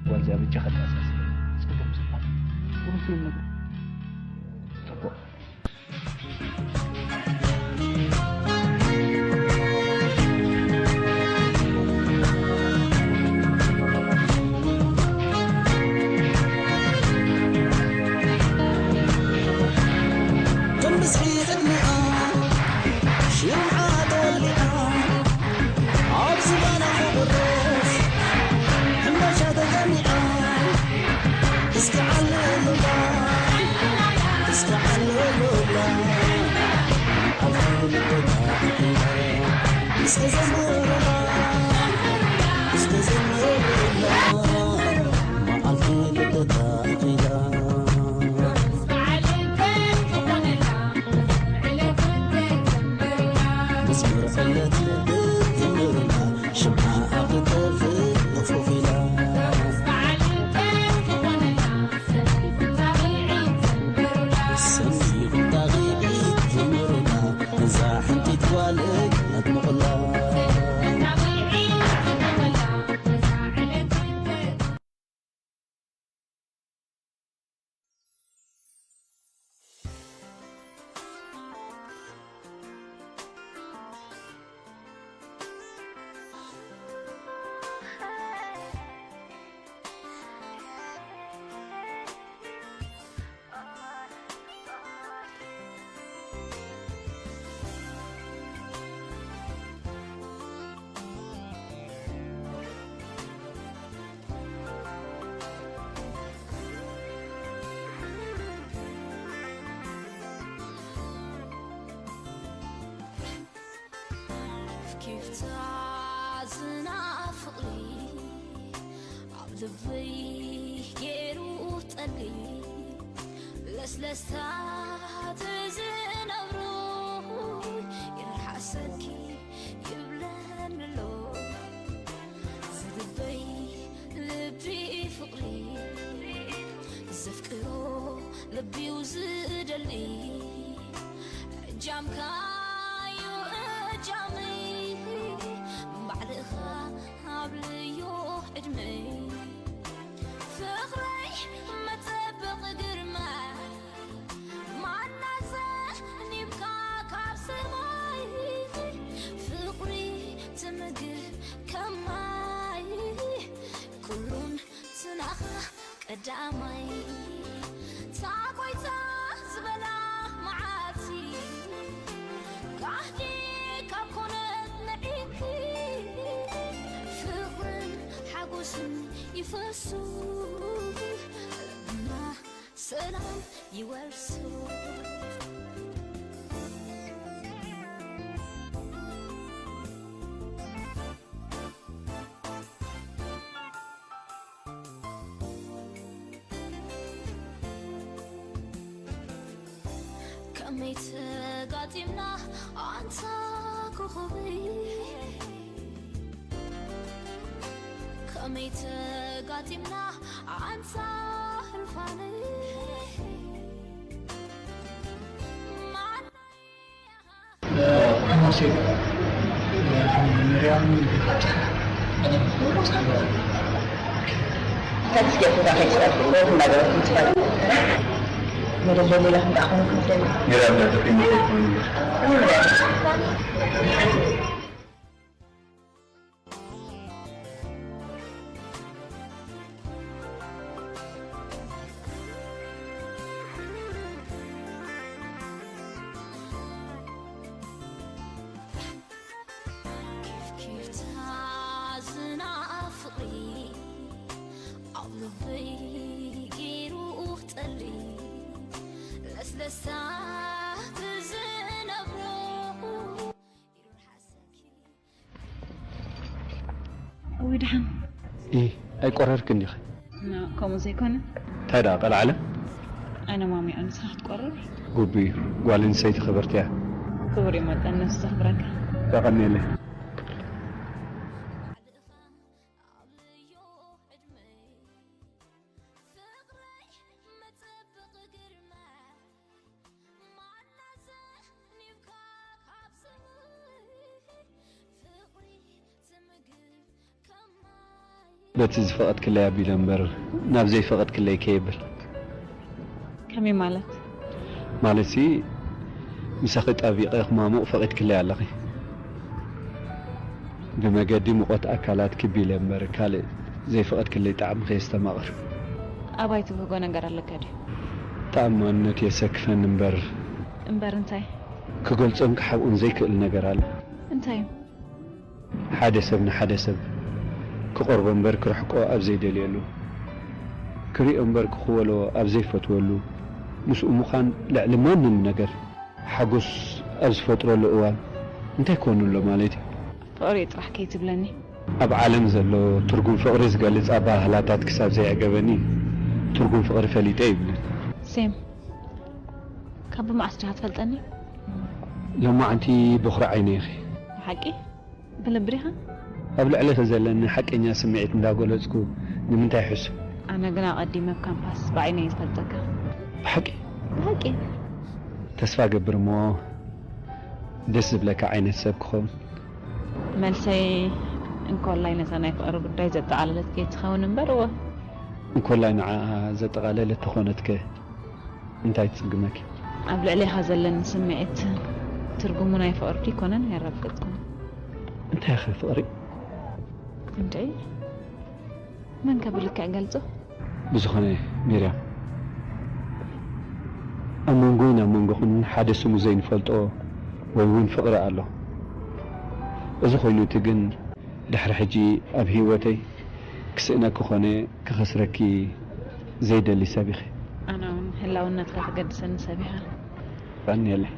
ጓል እዚኣ በጃኻ ተኣሳስር። ጽቡቕ ዝበሃል። ጽቡቕ። ኪፍታ ዝናፍቕኒ ኣብ ልበይ ገይሩ ጠሊ ለስለስታ ትዝነብሩ ይርሓሰኪ ይብለኒ ኣሎ ዝልበይ ልቢ ፍቕሪ ዘፍቅሮ ልቢው ዝደሊ እጃምካዩ እጃመይ ባዕልኻ ኣብ ልዩ ዕድመይ ፍቕራ ቀዳማይ ታቆይታ ዝበላ መዓልቲ፣ ጋህዲ ካብ ኮነት ንዒንኪ፣ ፍቕርን ሓጎስን ይፈሱ፣ ልብና ሰላም ይወርሱ። ከመይ ተጋጢምና ኣንታ ኮኾበይ፣ ከመይ ተጋጢምና ኣንታ ህልፋነይ። ኪፍኪፍታ ዝናፍቒ ኣብ ልበይ ገይሩ ክጠሊ ለስለስታ ትዝነብሮ ይርሓሰኪ። ወይ ደሓን። ኢ ኣይቆረርክን ዲኺ? ና፣ ከምኡ ዘይኮነ። እንታይ ደኣ ቀልዓለ? ኣነ ማሚኣ ንስኻ ክትቆርር? ጉቡ እዩ። ጓል ኣንስተይቲ ክብርቲ እያ። ክቡር እዩ መጠን ነፍሲ ዘኽብረካ። የቐንየለይ። በቲ ዝፈቐድክለይ ኣቢለ እምበር ናብ ዘይፈቐድክለይ ከየብል። ከመይ ማለት? ማለትሲ ምሳኺ ጣቢቐ ክማሙቕ ፈቒድክለይ ኣለኺ። ብመገዲ ሙቐት ኣካላት ክቢለ እምበር ካልእ ዘይፈቐድክለይ ጣዕሚ ከየስተማቕር። ኣባይ ትብህጎ ነገር ኣለካ ድዩ? ተኣማንነት የሰክፈኒ እምበር እምበር እንታይ? ክገልጾን ክሓብኦን ዘይክእል ነገር ኣሎ። እንታይ እዩ? ሓደ ሰብ ንሓደ ሰብ ክቐርቦ እምበር ክርሕቆ ኣብ ዘይደልየሉ፣ ክሪኦ እምበር ክኽወሎ ኣብ ዘይፈትወሉ፣ ምስኡ ምዃን ልዕሊ ማንም ነገር ሓጎስ ኣብ ዝፈጥረሉ እዋን እንታይ ክኾኑ ኣሎ ማለት እዩ? ፍቕሪ ጥራሕ ከይትብለኒ። ኣብ ዓለም ዘሎ ትርጉም ፍቕሪ ዝገልጽ ኣበሃህላታት ክሳብ ዘየዕገበኒ ትርጉም ፍቕሪ ፈሊጠ ይብልን። ሴም፣ ካብ ብመዓስ ዲኻ ትፈልጠኒ? ሎማዓንቲ በኹሪ ዓይነይ ኢኺ። ብሓቂ? ብልቢ ዲኻ? ኣብ ልዕሊኺ ዘለኒ ሓቀኛ ስምዒት እንዳገለጽኩ ንምንታይ ሕሱም? ኣነ ግን ኣቐዲመ ኣብ ካምፓስ ብዓይነይ እየ ዝፈልጠካ። ብሓቂ? ብሓቂ? ተስፋ እገብር እሞ ደስ ዝብለካ ዓይነት ሰብ ክኸውን። መልሰይ እንኮላይ ነታ ናይ ፍቕሪ ጉዳይ ዘጠቓለለት ከይትኸውን እምበር፣ እወ። እንኮላይ ንዓኣ ዘጠቓለለት ተኾነትከ እንታይ ትጽግመኪ? ኣብ ልዕሌኻ ዘለኒ ስምዒት ትርጉሙ ናይ ፍቕሪ ድዩ ኣይኮነን ኣየረጋገጽኩን። እንታይ ኢኺ ፍቕሪ? እንድዒ፣ መን ከ ብልክዕ ይገልጾ? ብዝኾነ ሚርያም፣ ኣብ መንጎይን ኣብ መንጎኽን ሓደ ስሙ ዘይንፈልጦ ወይ እውን ፍቕሪ ኣሎ። እዚ ኮይኑ እቲ ግን ድሕሪ ሕጂ ኣብ ህይወተይ ክስእነኪ ኾነ ክኸስረኪ ዘይደሊ ሰብ ኢኺ። ኣነ እውን ህላውነትካ ተገድሰኒ ሰብ ኢኻ። የቐንየለይ።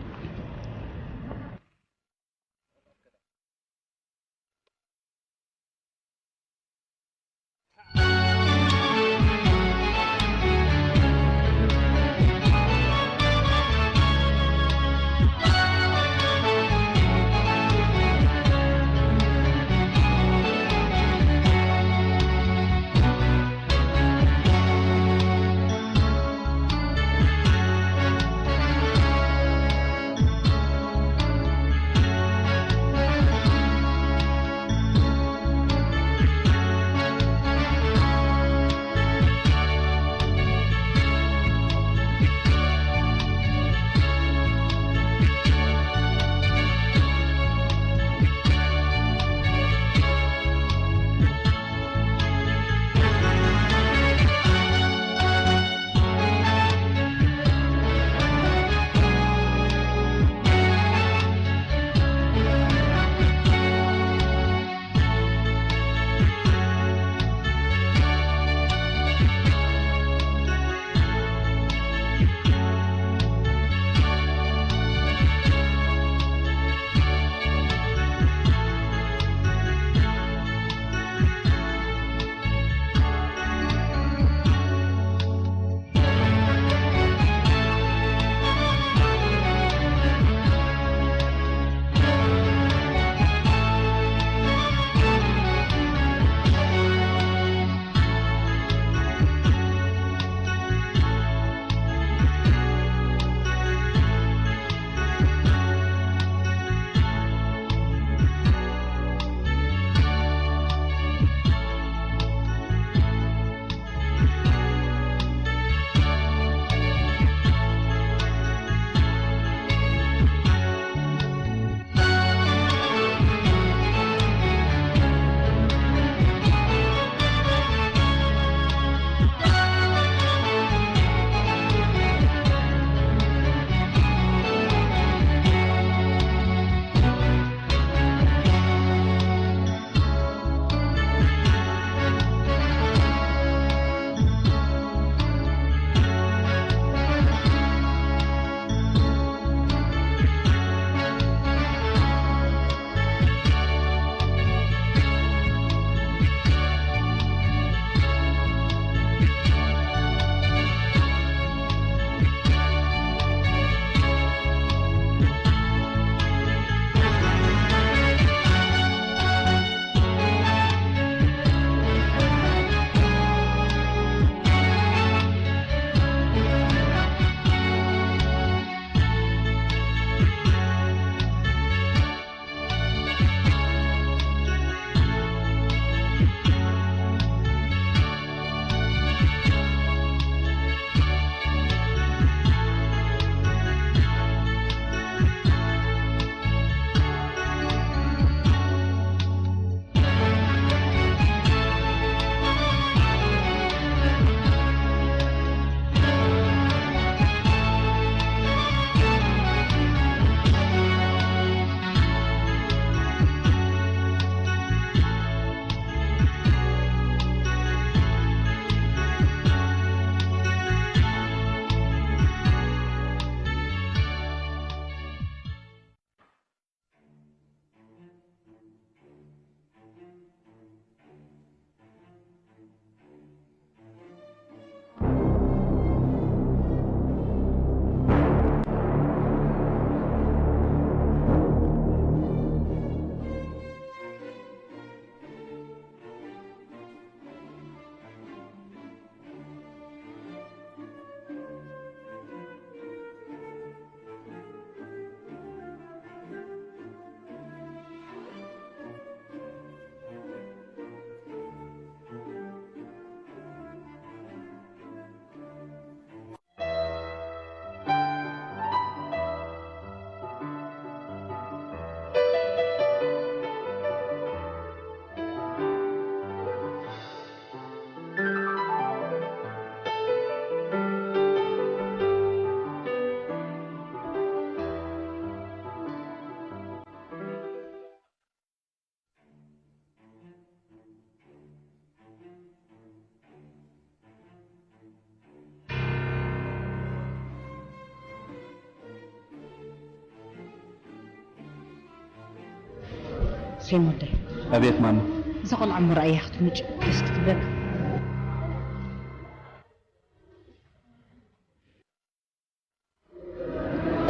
ኤሞደይ፣ ኣቤት ማማ። እዛ ቆልዓ እሞ ረኣያ ክትምጭ ደስ ክትብለካ።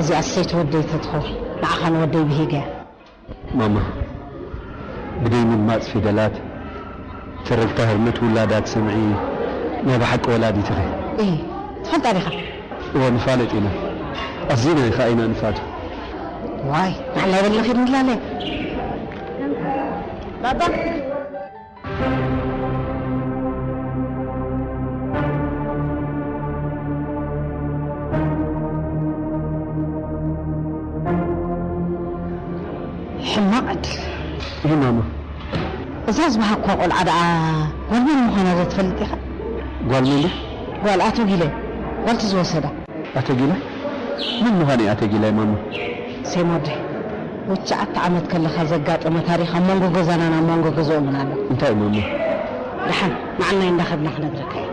እዚኣ ሰይቲ ወደይ ተትኸውን፣ ንዓኻ ንወደይ ብሂገያ። ማማ፣ ብደይ ምድማጽ ፊደላት፣ ትርግታ ህርመት ውላዳ ትሰምዒ፣ ናይ ብሓቂ ወላዲት ኢኺ። እይ፣ ትፈልጣ ዲኻ? እወ፣ ንፋለጥ ኢና። ኣዚና ኢኻ ኢና ንፋቱ። ዋይ፣ ንዓላይ በለኺ ንላለ። ባባ። ሕማቕ ዕድል። ይህ ማማ። እዛ ዝበሃኳ ቆልዓ ደኣ ጓል መን ምዃና ዶ ትፈልጥ ኢኻ? ጓል መን ድያ? ጓል ኣቶ ጊለ፣ ጓልቲ ዝወሰዳ። ኣቶ ጊለ? መን ምዃን እዩ ኣቶ ጊለ ማማ? ሴም ወደይ፣ ወዲ ትሽዓተ ዓመት ከለኻ ዘጋጠመ ታሪኽ ኣብ መንጎ ገዛናን ኣብ መንጎ ገዝኦምን ኣሎ። እንታይ እዩ ማማ? ደሓን፣ ንዓናይ እንዳኸድና ክነግረካ እየ።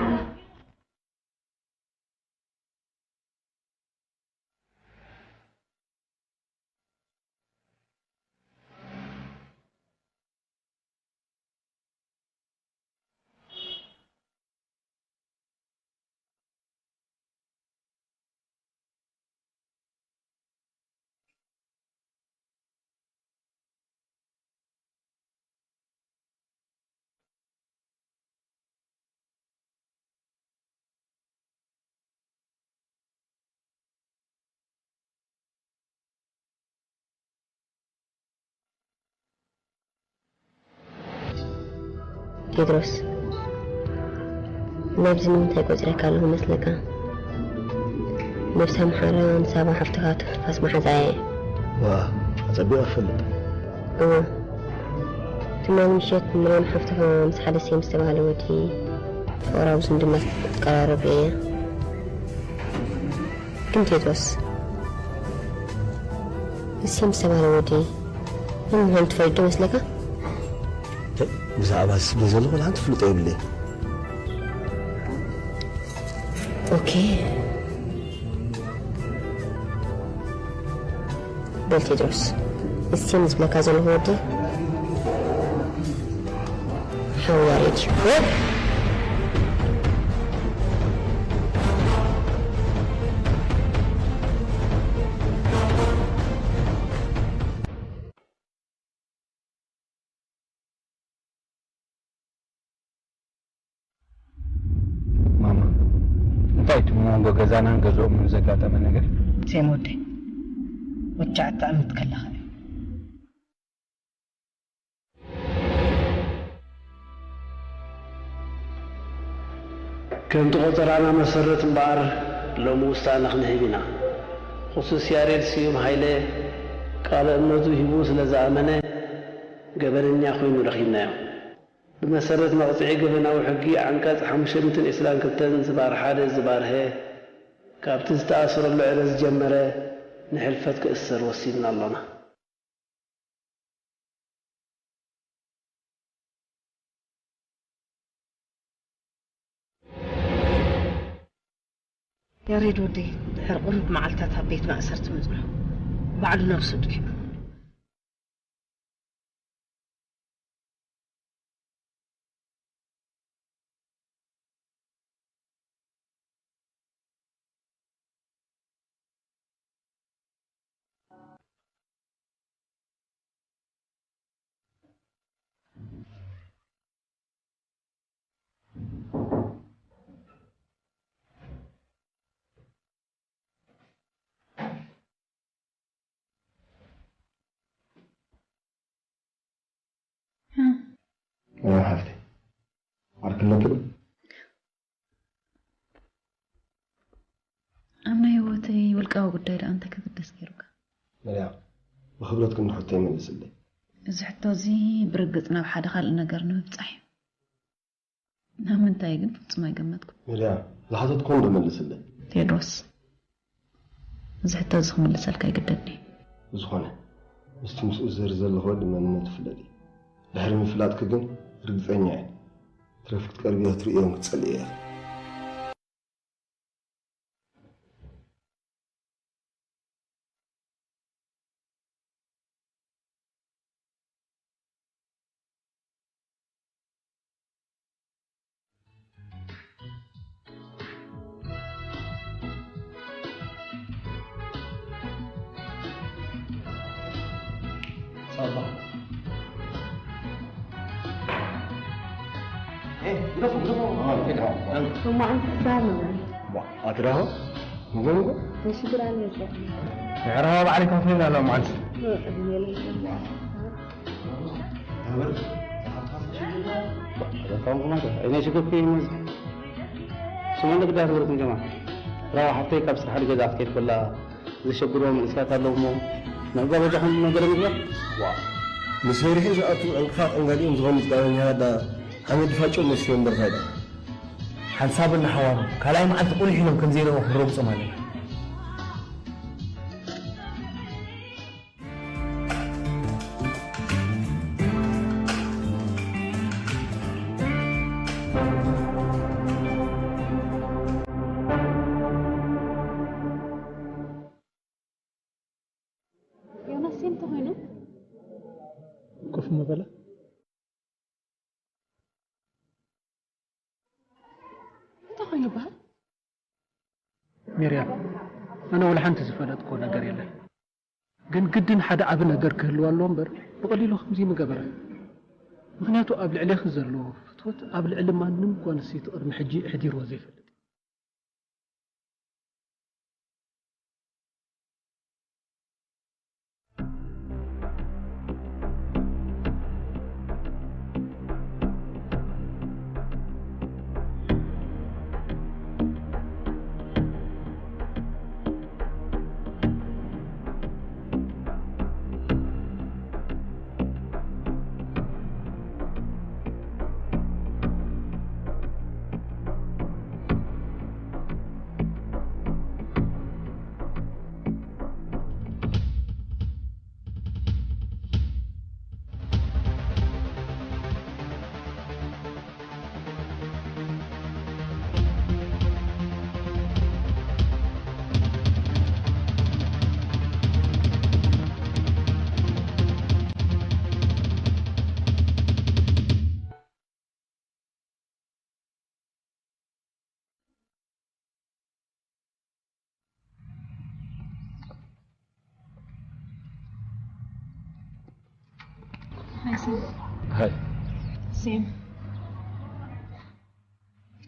ቴድሮስ፣ ነብዚ ንምንታይ ቆጺረካ ኣለኹ መስለካ? ነብሲ ኣምሓራ ንሳባ ሓፍትኻ ትንፋስ መሓዛኣ እየ። ዋ፣ ኣጸቢቐ እፈልጥ። እወ። ትማሊ ምሸት ምርያም ሓፍትኻ ምስ ሓደ ሴም ዝተባህለ ወዲ ፍቕራዊ ዝምድና ክትቀራረብ እየ። ግን ቴድሮስ፣ ንሴም ዝተባህለ ወዲ መን ምዃኑ ትፈልጥ ዶ መስለካ? እንታይ? ብዛዕባ ስለ ዘሎ ሓንቲ ፍልጦ የብለይ። ኦኬ። በል ቴድሮስ፣ ንሴም ዝብለካ ዘለኹ ወዲ ሓው ያሬድ እዩ። ማማ፣ እንታይ እቲ መንጎ ገዛናን ገዝኦምን ዘጋጠመ ነገር? ሴም ወደይ፣ ወዲ ትሽዓተ ዓመት ከለኻ እዩ። ከምቲ ቆጸራና መሰረት እምበኣር፣ ሎሚ ውሳነ ክንህብ ኢና። ክሱስ ያሬድ ስዩም ሃይለ ቃለ እምነቱ ሂቡ ስለ ዝኣመነ፣ ገበነኛ ኮይኑ ረኺብናዮ። ብመሰረት መቕጽዒ ገበናዊ ሕጊ ዓንቀጽ ሓሙሽተ ሚእትን ዕስራን ክልተን ዝባር ሓደ ዝባር ሀ፣ ካብቲ ዝተኣሰረሉ ዕለት ዝጀመረ ንሕልፈት ክእሰር ወሲንና ኣሎና። ያሬድ ወደይ፣ ድሕሪ ቁሩብ መዓልታት ኣብ ቤት ማእሰርቲ ምጽንሑ። ባዕሉ ነብሱ ኣጥፊኡ። እም። እያ ሓፍተይ። ዓርኪ ኣለኪ ዶ? ኣብ ናይ ህይወተይ ውልቃዊ ጉዳይ ደኣ እንታይ ከገድስ ገይሩካ? መርያም፣ ብኽብረት ክንዲ ሕቶ ይመልስለይ። እዚ ሕቶ እዚ ብርግጽ ናብ ሓደ ካልእ ነገር ንምብጻሕ እዩ። ናብ ምንታይ ግን ፍጹም ኣይገመትኩን። መርያም፣ ዝሓተትኩ እንዶ መልስለይ። ቴድሮስ፣ እዚ ሕቶ እዚ ክምልሰልካ ኣይግደድን እየ። ብዝኾነ፣ ምስቲ ምስኡ ዝዘሪ ዘለኹ ወዲ መንነቱ ፍለጢ። ድሕሪ ምፍላጥኪ ግን ርግጸኛ እየ፣ ትረፍ ክትቀርብዮ ክትርእዮን ክትጸልእዮ ኢኺ። እሞ ኣንቲ ክዛብ ነበር። ኣትራሆ ንጎንጎ ንሽግር ኣለ። ንዕራባ ባዕሊ ካፍሬን ኣላ መዓልቲ። እኔ ሽግር ኩ ይመዝ ስሙ ንግዳ ትብርኩም ጀማ። ራዋ ሓፍተይ ካብ ስራሕ ገዛ ክትከይድ ከላ ዘሸግርዎ መንእሰያት ኣለዉ እሞ፣ መጓበጃኹም ነገር ምግባር። ዋ፣ ምስ መሪሑ ዝኣቱ ዕንቅፋት ዕንጋሊኦም ዝኾኑ ጥበበኛታት ደኣ ሓመድ ፋጭ መስልዮም እምበር ታይ ደኣ። ሓንሳብ እናሓዋሩ ካልኣይ መዓልቲ ቁሊሕ ኢሎም ከም ዘይረእዎ ክንረግጾም ኣለና። ዮናስ ሴም ተኾይኑ ኮፍ ምበለ። እንታይ ኮይኑ ይበሃል? ሚርያም፣ ኣነ ወላ ሓንቲ ዝፈለጥኮ ነገር የለን። ግን ግድን ሓደ ዓቢ ነገር ክህልዋ ኣለዎ እምበር፣ ብቐሊሉ ከምዚ ምገበረ። ምኽንያቱ ኣብ ልዕሌኺ ዘሎ ፍትወት ኣብ ልዕሊ ማንም ጓል ኣንስተይቲ ቅድሚ ሕጂ ኣሕዲርዎ ዘይፈልጥ እዩ። ሃይ ሴም። ሃይ። ሴም፣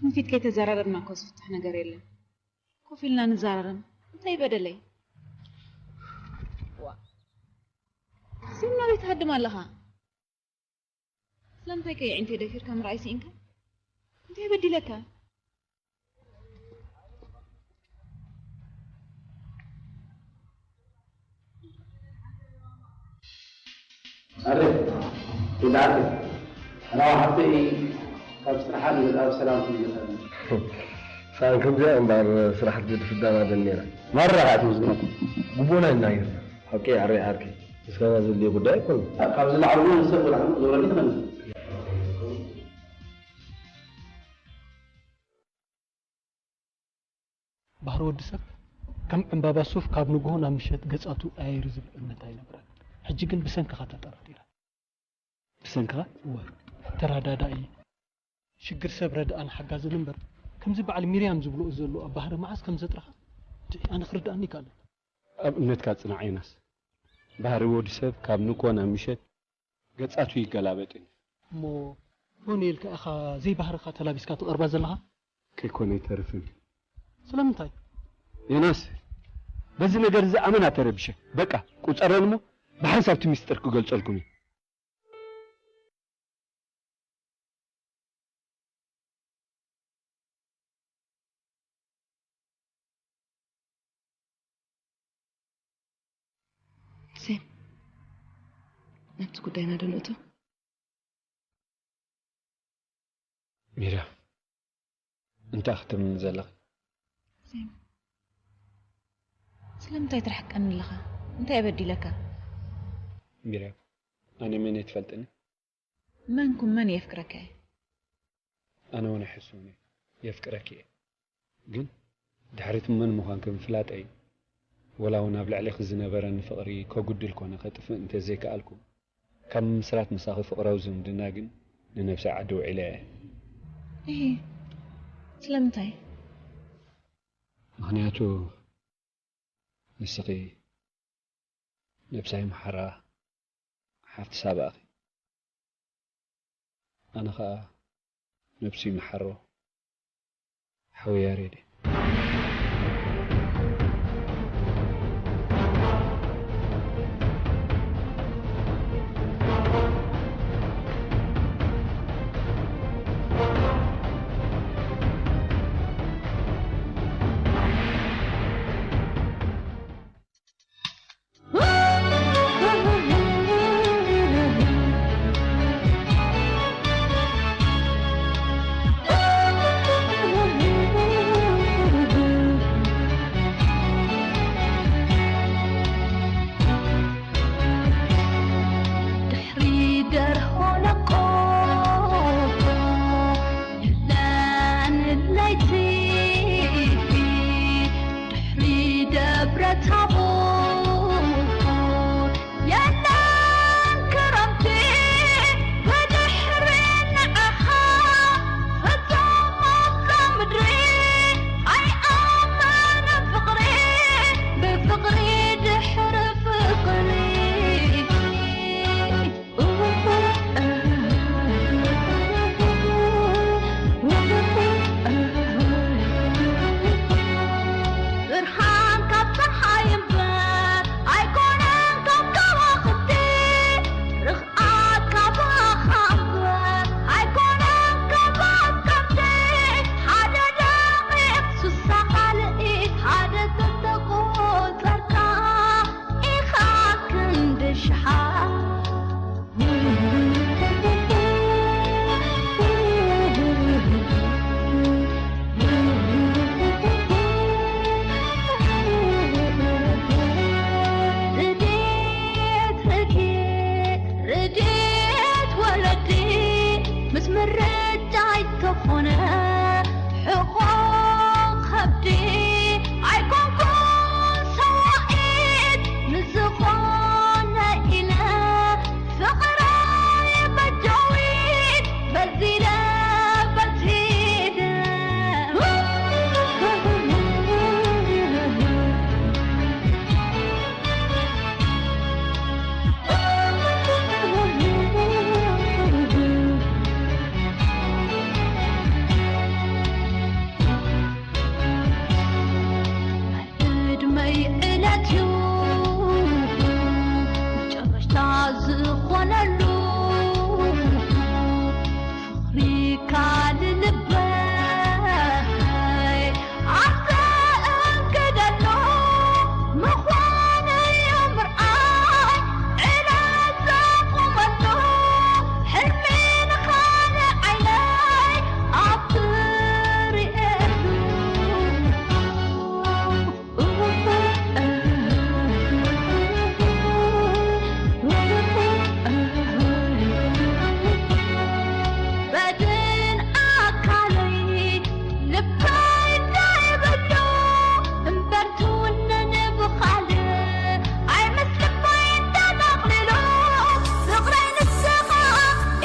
ንፊት ከይተዘራረብና እኮ ዝፍታሕ ነገር የለን። ኮፍ ኢልና ንዘራረብ። እንታይ በደለይ? ዋ። ሴም፣ ናበይ ትሃድም ኣለኻ? ስለምንታይ ከ የዒንተይ ደፊርካ ምርኣይ ስኢንካ? እንታይ በዲለካ? ኣረ፣ ይድዓት። ኣና ሓፍተይ ካብ ስራሓ ንገዛ ብሰላም ትምለሰልና። ሳን ከምዚኣ እምበር ስራሕ ትገድፍ ዳና ደን ነይራ። ማራ ኣትምዝግነኩም። ጉቦና ይናገር። ሓቂ ኣረ ዓርኪ። እስካና ዘድልዮ ጉዳይ ኣይኮነን። ካብዚ ላዕሊ እውን ሰብ ወላዕሊ ዞረኒ ትመልስ። ባህሪ ወዲ ሰብ ከም ዕምባባ ሱፍ ካብ ንግሆ ናብ ምሸት ገጻቱ ቀያይሩ ዝብል እምነት ኣይነበረን። ሕጂ ግን ብሰንክኻ ተጠራጢረ። ብሰንክኻ? እወ። ተረዳዳኢ፣ ሽግር ሰብ ረድኣን ሓጋዝን እምበር፣ ከምዚ በዓል ሚርያም ዝብልኦ ዘሎ ኣብ ባህሪ መዓስ ከም ዘጥረኻ፣ ድዒ ኣነ ክርድኣኒ ይከኣለኒ። ኣብ እምነትካ ጽናዕ ዮናስ። ባህሪ ወዲ ሰብ ካብ ንግሆ ናብ ምሸት ገጻቱ ይገላበጥ እዩ። እሞ ሆነ ኢልካ ኢኻ ዘይባህርኻ ተላቢስካ ትቐርባ ዘለኻ? ከይኮነ ኣይተርፍን። ስለምንታይ? ዮናስ፣ በዚ ነገር እዚ ኣመና ተረቢሸ። በቃ፣ ቁጸረን እሞ ብሓንሳብ እቲ ሚስጥር ክገልጸልኩም እየ። ሴም፣ ናብቲ ጉዳይና ዶ ንእቶ? ሚርያም፣ እንታይ ክትብልኒ ዘለኺ? ሴም፣ ስለምንታይ ትርሕቀኒ ኣለኻ? እንታይ እየ በዲለካ? ሚርያም፣ ኣነ መን እየ ትፈልጥኒ? መን ኩን መን የፍቅረካ እየ። ኣነ እውን ኣይሕስውን እየ። የፍቅረኪ እየ። ግን ድሕሪት መን ምዃንኪ ምፍላጠይ፣ ወላ እውን ኣብ ልዕሌኺ ዝነበረኒ ፍቕሪ ከጉድል ኮነ ከጥፍእ እንተዘይከኣልኩ፣ ካብ ምምስራት ምሳኺ ፍቕራዊ ዝምድና ግን ንነብሰይ ዓዲ ውዒለያ እየ። እሂ፣ ስለምንታይ? ምኽንያቱ ንስኺ ነብሳይ መሓራ፣ ሓፍቲ ሳባኺ። ኣነ ኸኣ ነብሱ ይምሓሮ ሓው ያሬድ። ድሕሪ ደርሆ ለቆ የለን ለይቲ፣ ድሕሪ ደብረ ታቦር የለን ክረምቲ፣ ብድሕሪ ንዓኻ ፍጹም ኣብዛ ምድሪ ኣይኣምንን ፍቕሪ፣ ብፍቕሪ ድሕሪ ፍቕሪ። ብርሃን ካብ ጸሓይ እምበር ኣይኮነን ካብ ከዋኽብቲ፣ ርኽኣት ካብ ኣኻ እምበር ኣይኮነን ካብ ኣትከልቲ። ሓደ ደቒቕ ሱሳ ካልኢት፣ ሓደ ተተቖጸርካ ኢኻ ክንዲ ሽሓት። ርድኤት፣ ርድኤት፣ ርድኤት ወለዲ ምስ ምርጫይ ተኾነ ሕቖ ከብዲ ኣይኮንኩን ሰዋኢት ንዝኾነ ኢለ ፍቕረይ በጃዊት በዚለ በዚለ። ዕድመይ ዕለት'ዩ መጨረሽታ ዝኾነሉ፣ ፍቕሪካ ንልበይ ኣስተእንግደሉ፣ ምዃነዮ ምርኣይ ዕለት ዘቑመሉ፣ ሕልሚ ንኻልእ ዓይነይ ኣብቲ ርእየሉ። በድን ኣካለይ ልበይ እንዳይበሎ እምበር ትውነን ብኻልእ ኣይምስ ልበይ እንዳጠቕሊሉ ፍቕረይ ንስኻ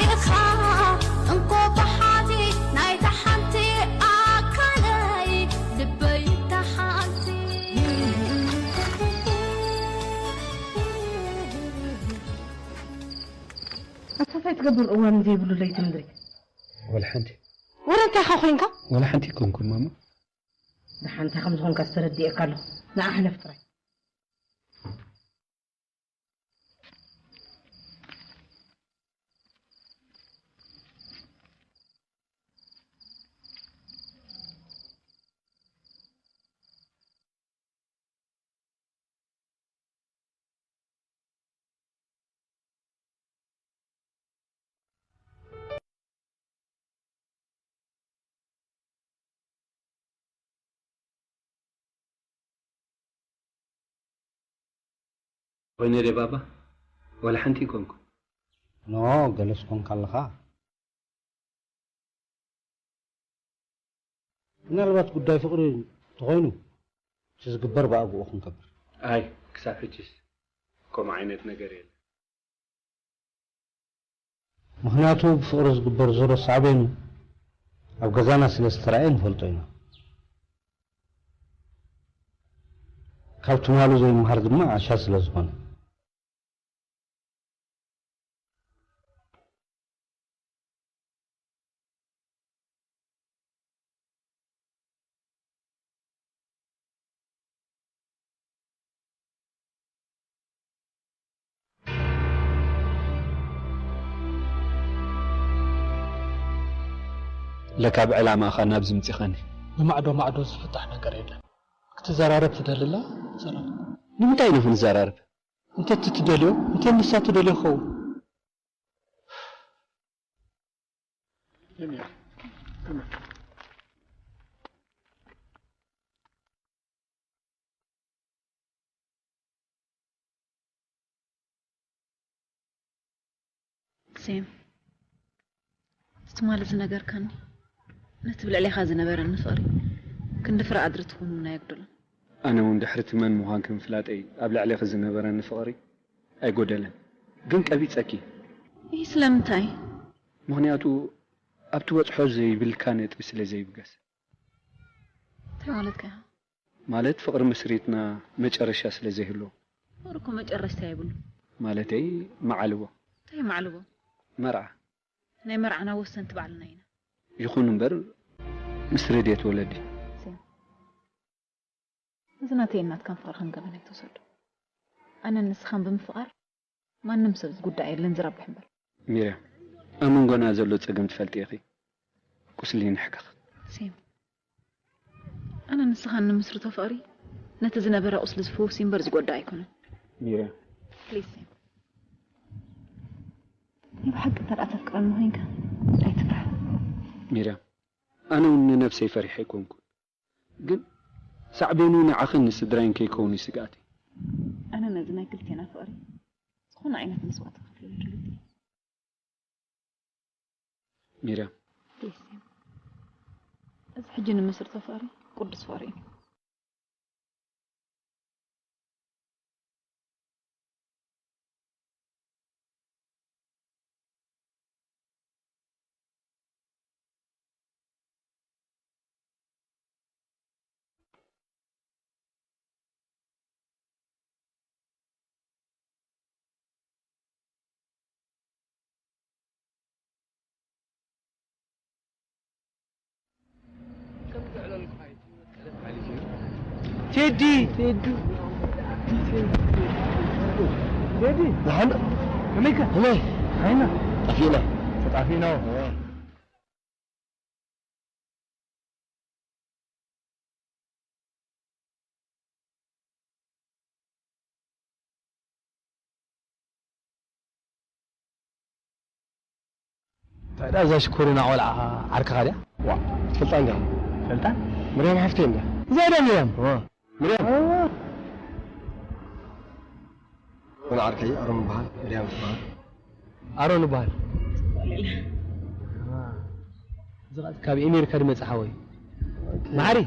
ኢኻ እንኮ ብሓዚ ናይታ ሓንቲ ኣካለይ ልበይ ተሓዚ። ኣታ እንታይ ትገብር እዋን ዘይብሉ ለይቲ ምድሪ? ወላ ሓንቲ። ወላ እንታይ ኢኻ ኮይንካ? ወላ ሓንቲ ኣይኮንኩን ማማ። ደሓን እንታይ ከም ዝኾንካ ዝተረድኤካ ኣለኹ። ንዓ ሕለፍ ጥራይ። ኮይነ ድየ ባባ? ዋላ ሓንቲ ኣይኮንኩ። ኖ፣ ገለስ ኮንካ ኣለኻ። ምናልባት ጉዳይ ፍቕሪ እንተኾይኑ፣ እቲ ዝግበር ብኣግኡ ክንገብር። ኣይ፣ ክሳብ ሕጂስ ከምኡ ዓይነት ነገር የለን። ምኽንያቱ ብፍቕሪ ዝግበር ዙር ሳዕቤኑ ኣብ ገዛና ስለ ዝተራእየ ንፈልጦ ኢና። ካብ ትማሉ ዘይምሃር ድማ ዓሻ ስለ ዝኾነ። ለካ ብዕላማኻ ናብዚ ምጺኻኒ። ብማዕዶ ማዕዶ ዝፍታሕ ነገር የለን። ክትዘራረብ ትደልላ? ዘራረብ። ንምንታይ ኢና ክንዘራረብ? እንተ እቲ ትደልዮ፣ እንተ ንሳ ትደልዮ ክኸውን። ሴም፣ እቲ ትማሊ ዝነገርካኒ ነቲ ብልዕሌኻ ዝነበረኒ ፍቕሪ ክንዲ ፍረ ኣድሪ ትኹንና የጉድሎ። ኣነ እውን ድሕሪ እቲ መን ምዃንኪ ምፍላጠይ ኣብ ልዕሌኺ ዝነበረኒ ፍቕሪ ኣይጎደለን፣ ግን ቀቢጸኪ። ይህ ስለምንታይ? ምኽንያቱ ኣብቲ በጽሖ ዘይብልካ ነጥቢ ስለ ዘይብገስ። እንታይ ማለትካ ኢኻ? ማለት ፍቕሪ ምስሪትና መጨረሻ ስለ ዘይህልዎ። ፍቕሪ እኮ መጨረሽታ የብሉ። ማለተይ መዓልቦ። እንታይ መዓልቦ? መርዓ። ናይ መርዓና ወሰንቲ ባዕልና ኢና። ይኹን እምበር ምስ ረድኤት ወለዲ። እዚ ናተይን ናትካን ፍቕሪ ከም ገበን ኣይትውሰዶ። ኣነን ንስኻን ብምፍቓር ማንም ሰብ ዝጉዳእ የለን ዝረብሕ እምበር። ሚርያም፣ ኣብ መንጎና ዘሎ ጸገም ትፈልጢ ኢኺ። ቁስሊ ንሕከኽ። ሴም፣ ኣነ ንስኻን ንምስርቶ ፍቕሪ ነቲ ዝነበረ ቁስሊ ዝፍውስ እምበር ዝጎድእ ኣይኮነን። ሚርያም። ፕሊዝ ሴም። ናይ ብሓቂ እንተ ደኣ ተፍቅረኒ ኮይንካ ኣይትፍራሕ። ሚርያም፣ ኣነ እውን ንነብሰይ ፈሪሐ ኣይኮንኩን። ግን ሳዕቤኑ ንዓኽን ንስድራይን ከይከውን እዩ ስግኣተይ። ኣነ ነዚ ናይ ክልቴና ፍቕሪ ዝኾነ ዓይነት መስዋእቲ ክኸፍለሉ ድሉው እየ። ሚርያም። ዴሴም፣ እዚ ሕጂ ንመስርቶ ፍቕሪ ቅዱስ ፍቕሪ እዩ። ቴዲ ቴዲ ቴዲ ደሓን ከመይከ ከመይ ዓይና ጠፊእና ተጣፊእና ታዲያ እዛ ሽኮሪና ቆልዓ ዓርክኻ ድያ? ዋ ትፈልጣ እንዲያ ፈልጣ ምርያም ሓፍተይ እንዲያ እዛ ድያ ምርያም? ምርያም ምን ዓርከይ ኣሮን በሃል ምርያም ትበሃል ኣሮን ይበሃል እዚ ካብ ኤሜሪካ ድመጽእ ሓወይ መሓሪ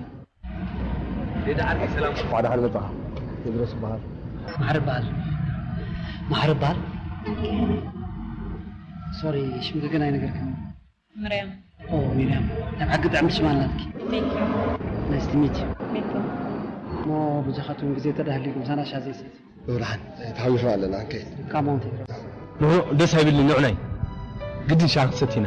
ዴዳ ዓርከይ ሰላም እንኳዕ ደሓን መጻኻ ቴድሮስ ይበሃል መሓሪ በሃል መሓሪ በሃል ሶሪ ሽምግልና ኣይነገርካን ምርያም። ኦ ሚርያም፣ ናይ ብሓቂ ጥዕምቲ ሽም ኣላትኪ። Thank you. Nice to meet you. Me too. እሞ ብጃኻትኩም ግዜ ተዳህሊኩም ሳና ሻ ዘይሰት። ብርሃን ተሓዊስና ኣለና እንከይ። ካሞንቲ። ንዑ ደስ ኣይብልን ንዑ ናይ ግድን ሻ ክትሰቲና።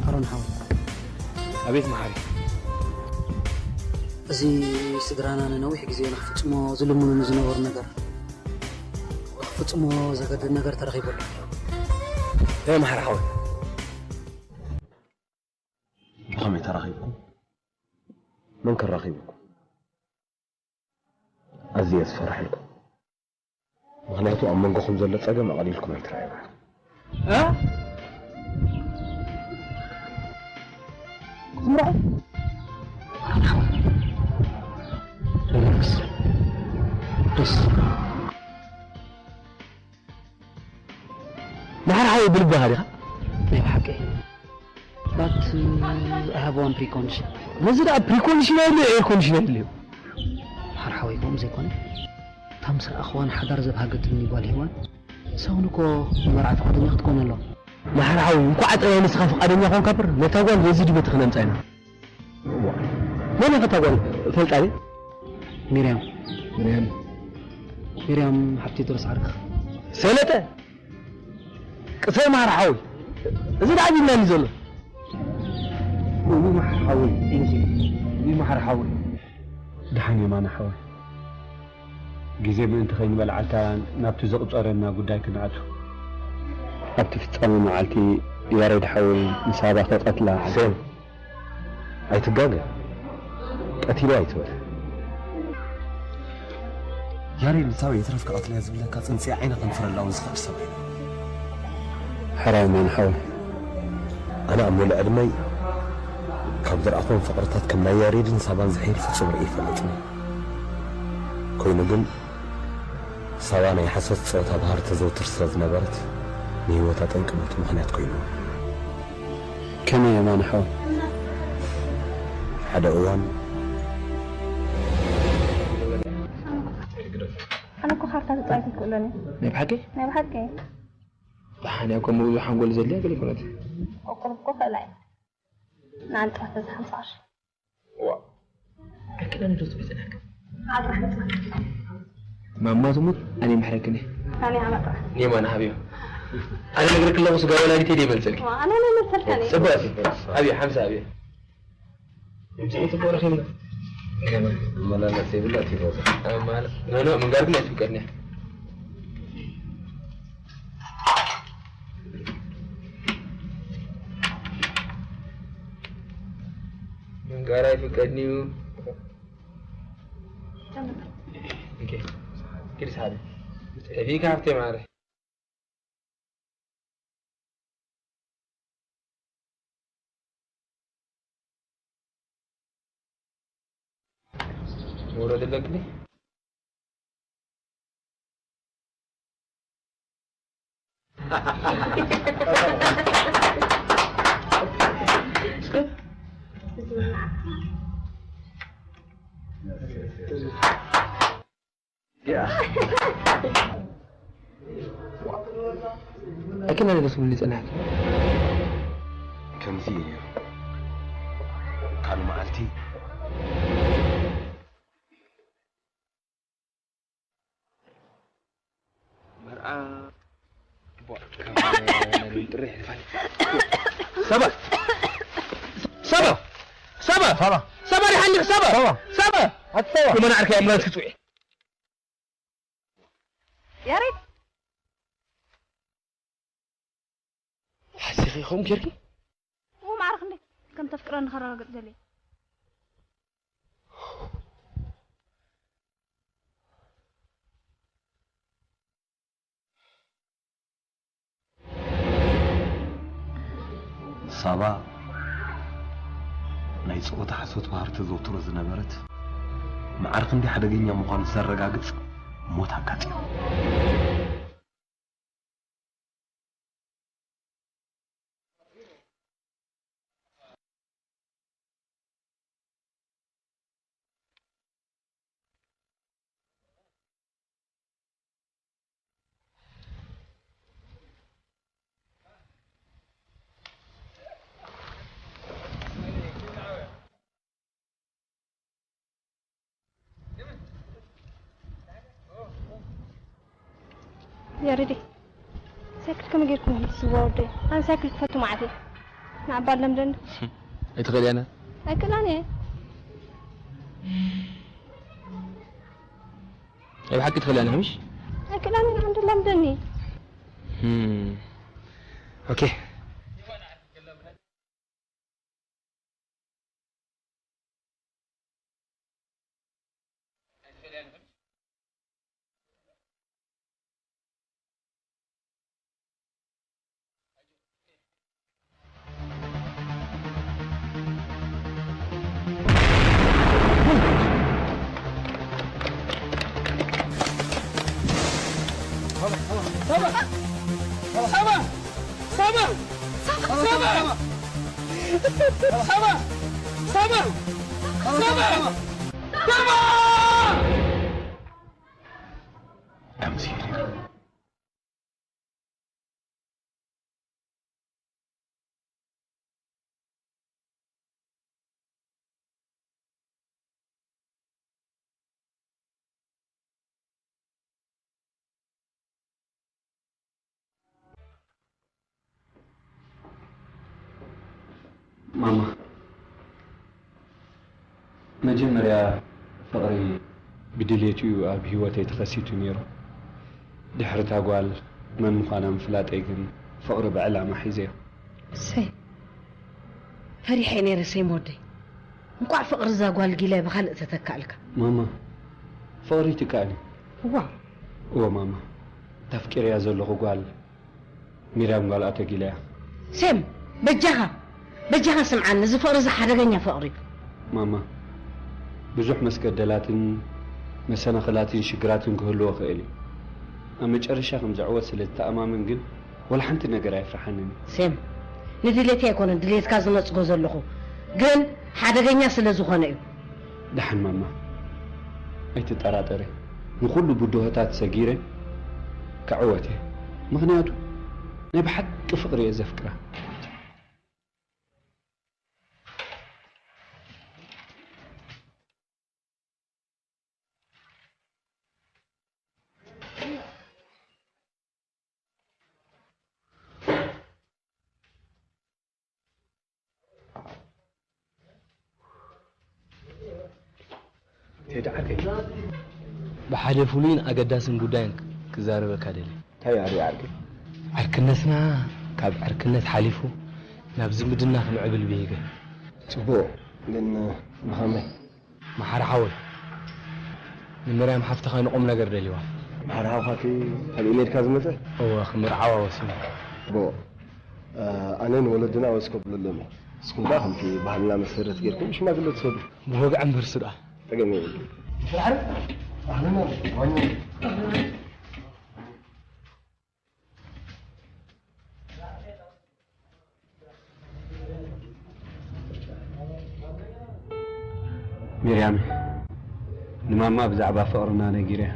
ኣሮን ሓወይ ኣቤት መሓሪ እዚ ስድራና ንነዊሕ ግዜ ንክፍጽሞ ዝልምኑኒ ዝነበሩ ነገር ንክፍጽሞ ዘገድድ ነገር ተረኺቡ ኣሎ። ተመሃር ሓወይ። ብኸመይ ተራኺብኩም? መን ከራኺብኩም? ኣዝየ ዝፈርሐልኩም። ምኽንያቱ ኣብ መንጎኹም ዘሎ ጸገም ኣቐሊልኩም ኣይትረኣይዎ። እ? ዝምርዖ? ሪላክስ። ደስ። መሓር ሓወይ ብልብኻ ዲኻ? ናይ ብሓቂ። But I have one precondition. ነዚ ደኣ ፕሪኮንዲሽን የድልዮ፣ ኤር ኮንዲሽን የድልዮ። መሓር ሓወይ ከምኡ ዘይኮነ፣ እታ ምስ ረኣኽዋን ሓዳር ዘብሃገትኒ ጓል ሄዋን፣ ሰውን እኮ ንመርዓ ፍቓደኛ ክትኮን ኣለዋ። መሓር ሓወይ፣ እንኳዕ ኣጸበያ ንስኻ ፍቓደኛ ኮንካ እምበር፣ ነታ ጓል በዚ ድቤት ክነምጻ ኢና። እዋ፣ መን እያ እታ ጓል? እፈልጣ ድየ? ሚርያም። ሚርያም። ሚርያም ሓብቲ ቴድሮስ ዓርክኻ። ሰለጠ! ቅሰ መሓር ሓወይ፣ እዚ ደኣ ቢልናኒ ዘሎ። እዊ መሓር ሓወይ፣ እንጂ፣ እዊ መሓር ሓወይ። ደሓን የማነ ሓወይ፣ ግዜ ምእንቲ ከይንበልዓልካ ናብቲ ዘቑጸረና ጉዳይ ክንኣቱ። ኣብቲ ፍጻመ መዓልቲ ያሬድ ሓወይ ንሳባ ክቐትላ ዓዲ። ሴም፣ ኣይትጋገ። ቀቲሉ ኣይትበል። ያሬድ ንሳባ የትረፍ ክቐትላ ዝብለካ ጽንጽያ ዓይነ ከንፍረላ እውን ዝኽእል ሰብ ኣይነ። ሕራይ ማን ሓወይ። ኣነ ኣብ ሙሉእ ዕድመይ ካብ ዝረኣኹም ፍቕርታት ከም ናይ ያሬድን ሳባን ዝሕይል ፍጹም ርእየ ይፈልጥን። ኮይኑ ግን ሳባ ናይ ሓሶት ጸወታ ባህሪ ተዘውትር ስለ ዝነበረት ንህይወታ ጠንቂ ሞት ምኽንያት ኮይኑ። ከመይ የማነ ሓወይ? ሓደ እዋን ኣነ እኮ ካርታ ክጻወት ይክእሎን እየ። ናይ ብሓቂ? ናይ ብሓቂ። ደሓን እያ፣ ከምኡ ብዙሕ ሓንጎል ዘድልያ ገለ ኣይኮነትን። ቁሩብ እኮ ክእላ እየ። ንኣንጻር ተዛ ሓምሳ ቅርሺ። ዋ። ኣክለን ዶ ትብል ዘለካ? ማማ ትሙት ኣነ ይምሕረክን እየ። ኣነ ኣመጣ። ኔማ ንሃብዮ። ኣነ ነግረክ ኣለኹ ስጋ ወላዲተይ ደይ መልሰልኪ። ዋ፣ ኣነ ነይ መልሰልካ ነይ። ጽቡቅ። ኣብዮ ሓምሳ ኣብዮ። ይምጽእ ጽቡቅ ረኺብና። ገና መላለስ የብላ እቲ ሮዛ። ኣማን። ኖ፣ ኖ፣ ምንጋር ግን ኣይትፍቀድን እያ። ምንጋር ኣይፍቀድን እዩ። ኦኬ። ኪድ ሰሓቢ። ጠፊእካ ሃብተይ ማዕረ። መውረድ ኣለብኒ። ኣኪና ደስ ብሉ ይጸናሕኪ። ከምዚ እዩ ነይሩ። ካልእ መዓልቲ መርዓ ጥሪ ይሕልፋል። ሰባ! ሰባ! ሰባ! ሰባ! ሰባ ዲሓ ኣለኺ? ሰባ! ሰባ! ሰባ! ኣቲ ሰባ! የመን ዓርከይ ኣምቡላንስ ክጽውዕ። ያሬድ! ሓሲኺ ከምኡ ጌርኪ? እሞ ማዕረ ክንደይ ከም ተፍቅረኒ ከረጋግጽ ደልየ። ሳባ ናይ ጸወታ ሓሶት ባህሪ ተዘውትሮ ዝነበረት፣ መዓር ክንደይ ሓደገኛ ምዃኑ ዘረጋግጽ ሞት ኣጋጢሙ። ያሬደይ፣ ሳይክል ከመይ ጌርኩም ትስዋ ወደይ? ኣነ ሳይክል ክፈቱ መዓት እየ። ንዓባ ለምደኒ። ኣይትኽእልያን እያ። ኣይክእላን እየ። ናይ ብሓቂ ትኽእልያን እያ፣ ምሽ? ኣይክእላን እየ፣ ንዓንዲ ለምደኒ። ህም። Okay. ማማ፣ መጀመርያ ፍቕሪ ብድሌቱ እዩ ኣብ ህይወተይ ተኸሲቱ ነይሩ። ድሕሪ እታ ጓል መን ምዃና ምፍላጠይ ግን ፍቕሪ ብዕላማ ሒዘዮ። ሰይ፣ ፈሪሐ ነይረ ሰይም ወደይ። እንቋዕ ፍቕሪ እዛ ጓል ጊለ ብኻልእ ተተካእልካ። ማማ፣ ፍቕሪ ይትካእን እዩ። እዋ። እዎ ማማ፣ እታ ኣፍቂረያ ዘለኹ ጓል ሚርያም ጓል ኣቶ ጊለ እያ። ሴም፣ በጃኻ፣ በጃኻ ስምዓኒ፣ እዚ ፍቕሪ እዚ ሓደገኛ ፍቕሪ እዩ። ማማ፣ ብዙሕ መስገደላትን መሰናኽላትን ሽግራትን ክህልዎ ክእል እዩ። ኣብ መጨረሻ ከም ዘዕወት ስለ ዝተኣማመን ግን ወላ ሓንቲ ነገር ኣየፍርሓንን እዩ። ሴም፣ ንድሌተይ ኣይኮነን ድሌትካ ዝነጽጎ ዘለኹ፣ ግን ሓደገኛ ስለ ዝኾነ እዩ። ደሓን ማማ፣ ኣይትጠራጠሪ። ንኹሉ ብድሆታት ሰጊረ ክዕወት እየ። ምኽንያቱ ናይ ብሓቂ ፍቕሪ እየ ዘፍቅራ። ቴዲ ዓርከይ፣ ብሓደ ፍሉይን ኣገዳስን ጉዳይን ክዛረበካ ደልየ። እንታይ እዩ ዓርከይ? ዓርክነትና ካብ ዕርክነት ሓሊፉ ናብ ዝምድና ክምዕብል ብሂገ። ጽቡቕ፣ ግን ብኸመይ? መሓሪ ሓወይ፣ ንምርያም ሓፍትኻ ንቑም ነገር ደልይዋ። መሓሪ ሓውኻሲ ካብ ኢሜድካ ዝመጸ? እወ፣ ክምርዓዋ ወሲኑ። ጽቡቕ። ኣነ ንወለድና ወስ ከብለሎም እየ። ንስኹም ከኣ ከምቲ ባህልና መሰረት ጌርኩም ሽማግለ ትሰዱ። ብወግዒ እምበር ስድኣ። ጸገም የብሉን። ኣህለን፣ ዋኛ። ሚርያም፣ ንማማ ብዛዕባ ፍቕርና ነጊረያ።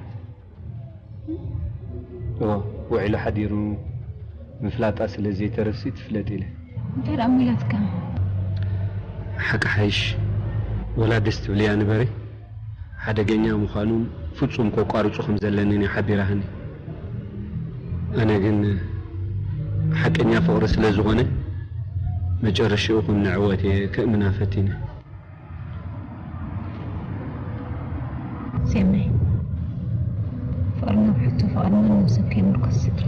እወ፣ ውዒሉ ሓዲሩ ምፍላጣ ስለ ዘይተርፍሲ ትፍለጥ ኢለ። እንታይ ደኣ እሞ ኢላትካ? ሓቂ ሓይሽ፣ ወላ ደስ ትብልያ ንበሪ። ሓደገኛ ምዃኑን ፍጹም ከቋርጹ ከም ዘለንን እያ ሓቢራህኒ። ኣነ ግን ሓቀኛ ፍቕሪ ስለ ዝኾነ፣ መጨረሽኡ ከም ንዕወት እየ ከእምና ፈቲነ። ሴመይ፣ ፍቕርና ብሕቶ ፍቓድ ማንም ሰብ ከይምርኮስ ስድራ።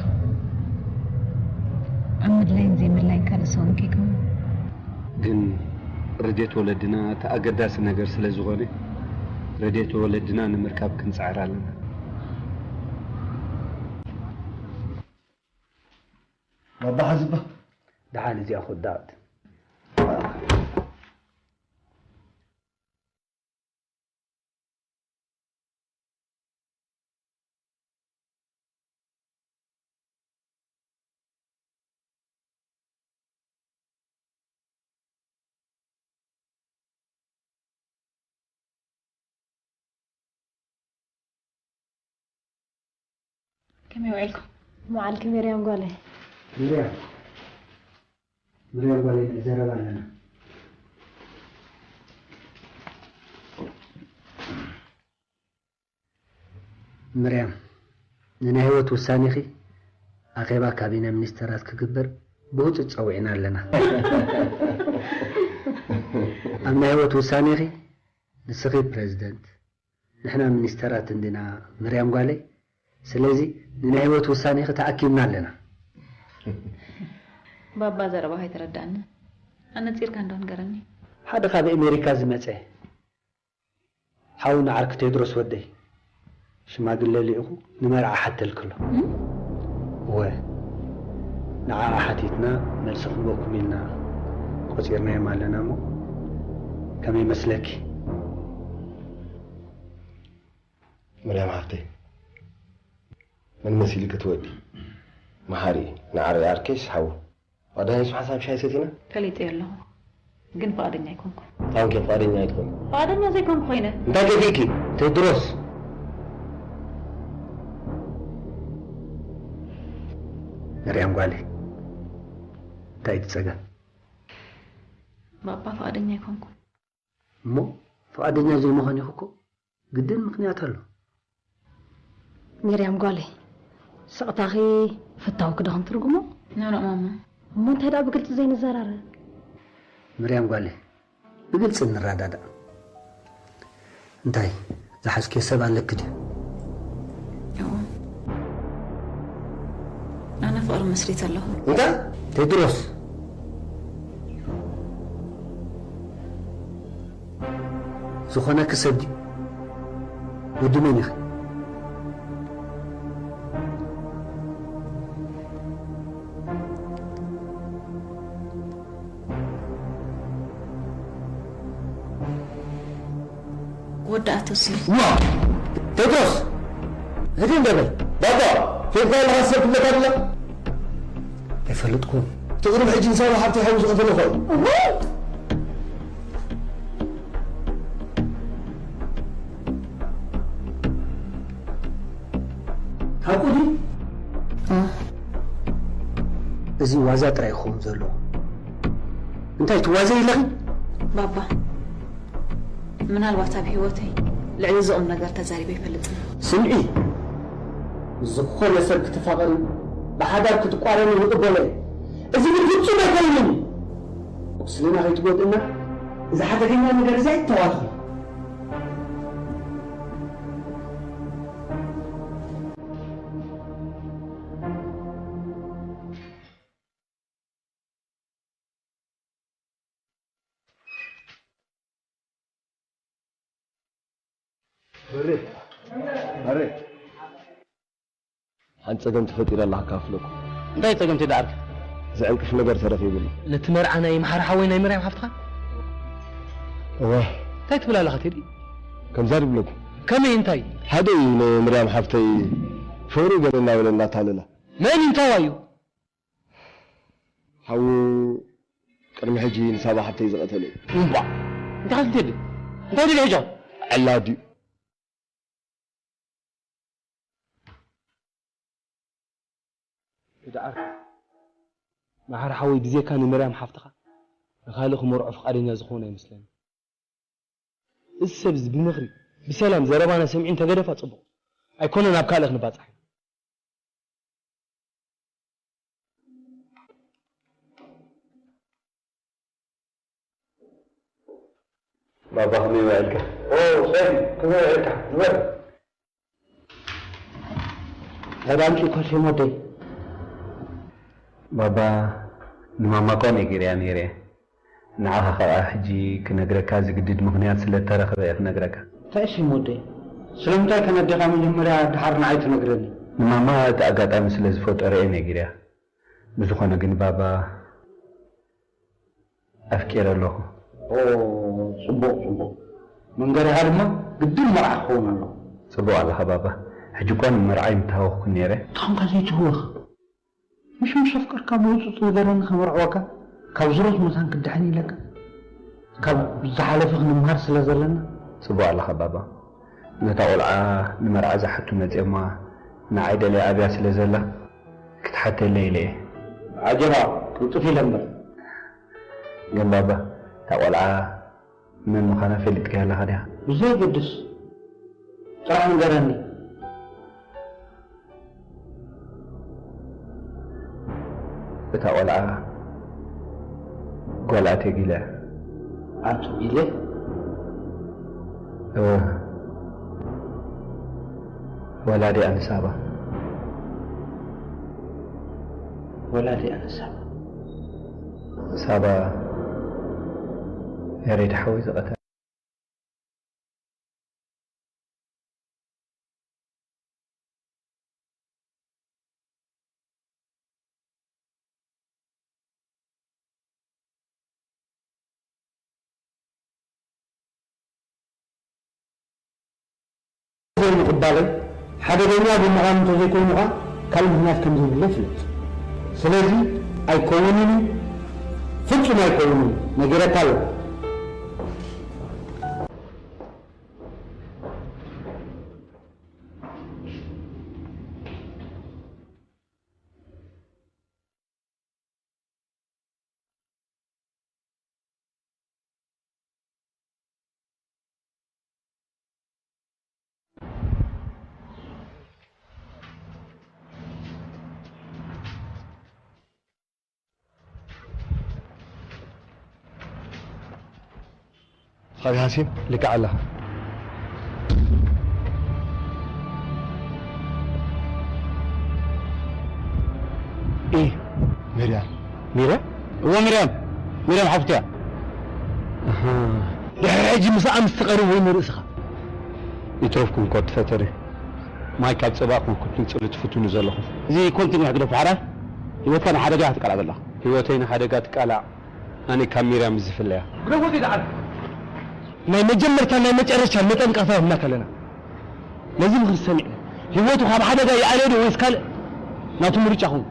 ኣብ ምድላይን ዘይምድላይን ካልእ ሰውን ከይከውን። ግን ረድኤት ወለድና እቲ ኣገዳሲ ነገር ስለ ዝኾነ፣ ረድኤት ወለድና ንምርካብ ክንጽዕር ኣለና። ባባ ሓዝባ። ደሓን እዚኣ ኹዳት። ከመይ ውዒልኩም? መዓልኪ ሚርያም ጓለይ። ሚርያም፣ ሚርያም ጓለይ፣ ንዘረባ ኣለና። ምርያም፣ ንናይ ህይወት ውሳኔኺ ኣኼባ ካቢነ ሚኒስተራት ክግበር ብህጹጽ ጸዊዕና ኣለና። ኣብ ናይ ህይወት ውሳኔኺ ንስኺ ፕረዚደንት፣ ንሕና ሚኒስተራት እንዲና ምርያም ጓለይ። ስለዚ ንናይ ህይወት ውሳኔኺ ተኣኪብና ኣለና። ባባ፣ ዘረባኻ ኣይተረዳእንን። ኣነጺርካ እንዶ ንገረኒ። ሓደ ካብ ኣሜሪካ ዝመጸ ሓው ንዓርኪ ቴድሮስ ወደይ ሽማግለ ልኢኹ ንመርዓ ሓተልክሎ። እም? እወ፣ ንዓኣ ሓቲትና መልሲ ክንበኩም ኢልና ቆጺርናዮም ኣለና እሞ ከመይ ይመስለኪ? መርያም ሓፍተይ፣ መን መሲልኪ ትወዲ? መሓሪ፣ ንዓሪ ኣርኬስ ሓው። ፍቓደኛ ኢሱ ሓሳብ ሻሂ ሰቲና? ፈሊጠዮ ኣለኹ፣ ግን ፍቓደኛ ኣይኮንኩን። ታንኪ ፍቓደኛ ኣይትኾኒ? ፍቓደኛ ዘይኮንኩ ኮይነ። እንታይ ከፊእኪ? ቴድሮስ። መርያም ጓለይ፣ እንታይ እቲ ጸገም? ባባ፣ ፍቓደኛ ኣይኮንኩን። እሞ ፍቓደኛ ዘይምዃን ኢኹ እኮ ግድን ምኽንያት ኣሎ። ሚርያም ጓለይ፣ ስቕታኺ ፍታውኪ ዶ ክንትርጉሞ? ኖ፣ ኖ፣ ማማ። እሞ እንታይ ደኣ ብግልጺ ዘይንዘራረብ? ሚርያም ጓለይ፣ ብግልጺ ንረዳዳእ። እንታይ፣ ዝሓዝክዮ ሰብ ኣለኪ ድዩ? እዎ። ኣነ ፍቕሪ መስሪተ ኣለኹ። እንታይ? ቴድሮስ። ዝኾነኪ ሰብ ድዩ? ወዲ መን ኢኺ? ወዲ ኣቶ ስዩም። ዋ! ቴድሮስ! ህድእ እንደ በል። ባባ! ፈይድካ ኣለኻ ሰብ ትብለካ ድላ? ኣይፈልጥኩን። እቲ ቅድሚ ሕጂ ንሳባ ሓብቲ ሓዊ ዝቐተለ እኮ እዩ። እወ! ሓቁ ድዩ? እ። እዚ ዋዛ ጥራይ ክኸውን ዘለዎ። እንታይ ትዋዘይ ኣለኺ? ባባ፣ ምናልባት ኣብ ህይወተይ ልዕሊ እዚ ቁም ነገር ተዛሪበ ኣይፈልጥን። ስምዒ፣ ምስ ዝኾነ ሰብ ክትፋቐሪ፣ ብሓዳር ክትቋረኒ ይቕበሎ እየ። እዚ ግን ፍጹም ኣይኮይንን እዩ። ቁስልና ከይትጎድእና፣ እዚ ሓደገኛ ነገር እዚ ኣይተዋትኹ። በሬ፣ በሬ። ሓንቲ ጸገም ተፈጢራ ኣላ፣ ክካፍለኩም። እንታይ ጸገም ተደኣርክ? ዘዕንቅፍ ነገር ተረኺቡኒ። ነቲ መርዓ ናይ መሓሪ ሓወይ ናይ መርያም ሓፍትኻ? እወ። እንታይ ትብል ኣለኻ ቴዲ? ከምዛ ድብለኩም። ከመይ እንታይ? ሓደ እዩ ንመርያም ሓፍተይ ፍቕሩ ገለ እናበለ እናታለላ። መን እዩ? እንታይ እዩ? ሓዉ ቅድሚ ሕጂ ንሳባ ሓብተይ ዝቐተለ እዩ። እምባ! እንታይ ክትብል ትደሊ? እንታይ ትደሊ ሕጂ? ዕላድ እዩ። ክድዓር። መሓሪ ሓወይ ብዜካ ንመርያም ሓፍትኻ ንኻልእ ክመርዖ ፍቓደኛ ዝኾነ ኣይመስለኒ። እዚ ሰብ እዚ ብምኽሪ፣ ብሰላም ዘረባና ሰሚዑ እንተገደፋ ጽቡቕ። ኣይኮነን ኣብ ካልእ ክንባጻሕ። ባባ ከመይ ውዒልካ? ኦ፣ ሰላም፣ ከመይ ውዒልካ? ንበር። ኣዳምጺ ኮሽ ወደይ። ባባ ንማማ እኳ ነጊረያ ነይረ። ንዓኻ ኸኣ ሕጂ ክነግረካ ዝግድድ ምኽንያት ስለ እተረኽበ እየ ክነግረካ። እንታይ ሽም ወደይ? ስለምንታይ ከን ኣዴኻ መጀመርያ ደሓር ንዓይ ትነግረኒ? ንማማ እቲ ኣጋጣሚ ስለ ዝፈጠሮ እየ ነጊረያ። ብዝኾነ ግን ባባ ኣፍቂረ ኣለኹ። ኦ፣ ጽቡቕ፣ ጽቡቕ። መንገድኻ ድማ ግድን መርዓ ክኸውን ኣለዎ። ጽቡቕ ኣለኻ ባባ። ሕጂ እኳ ንመርዓይ ምተሃወኽኩ ነይረ። እንታይ ኾንካ ዘይትህወኽ? ምሽ ምስ ኣፍቀርካ ብህጹጽ ንገረኒ ከመርዕወካ፣ ካብ ዝሮት መታን ክድሕን ኢለካ። ካብ ዝሓለፈ ክንምሃር ስለ ዘለና። ጽቡቕ ኣለኻ ባባ። ነታ ቆልዓ ንመርዓ ዝሓቱ መጽዮማ ንዓይ ደልያ ኣብያ ስለ ዘላ ክትሓተለይ ኢለ እየ። ዓጀባ ቅልጥፍ ኢለ እምበር። ግን ባባ እታ ቆልዓ መን ምዃና ፈሊጥካያ ኣለኻ ዲኻ? ብዘየገድስ ጥራሕ ንገረኒ። እታ ቆልዓ ጓል ኣቶ ጊለ። ኣቶ ጊለ? እወ። ወላዲኣ ንሳባ። ወላዲኣ ንሳባ። ሳባ፣ ያሬድ ሓወይ ዝቐተለ። ዘይምቕባለይ ሓደገኛ ብምዃኑ እንተዘይኮይኑ ኸዓ ካልእ ምኽንያት ከም ዘይብለይ ፍለጥ። ስለዚ ኣይከውንን እዩ፣ ፍጹም ኣይከውንን እዩ፣ ነጊረካ ኣለኹ። ስኻ ዲኻ ሃሲም? ልክዕ ኣለኻ። ኢ፣ ሚርያም። ሚርያም? እወ፣ ሚርያም። ሚርያም ሓፍቱ እያ። ኣሃ። ድሕሪ ሕጂ ምስኣ ምስ ትቐርብ ወይ ንርእስኻ። ይትረፍኩም እኮ ትፈተሪ። ማይ ካብ ጸባእ ኮንኩ ትንጽሉ ትፍትኑ ዘለኹም። እዚ ኮንቲኒ ሕግደፉ ሓራ ህይወትካ ንሓደጋ ትቃላዕ ዘለኻ። ህይወተይ ንሓደጋ ትቃላዕ። ኣነ ካብ ሚርያም ዝፍለያ። ግደፎ ዘይደዓል። ናይ መጀመርታ ናይ መጨረሻ መጠንቀቕታ ሂብናካ ኣለና። ነዚ ምኽሪ ሰሚዕና ህይወቱ ካብ ሓደጋ ይኣልዮ ዶ ወይስ ካልእ ናቱ ምርጫ ኹን።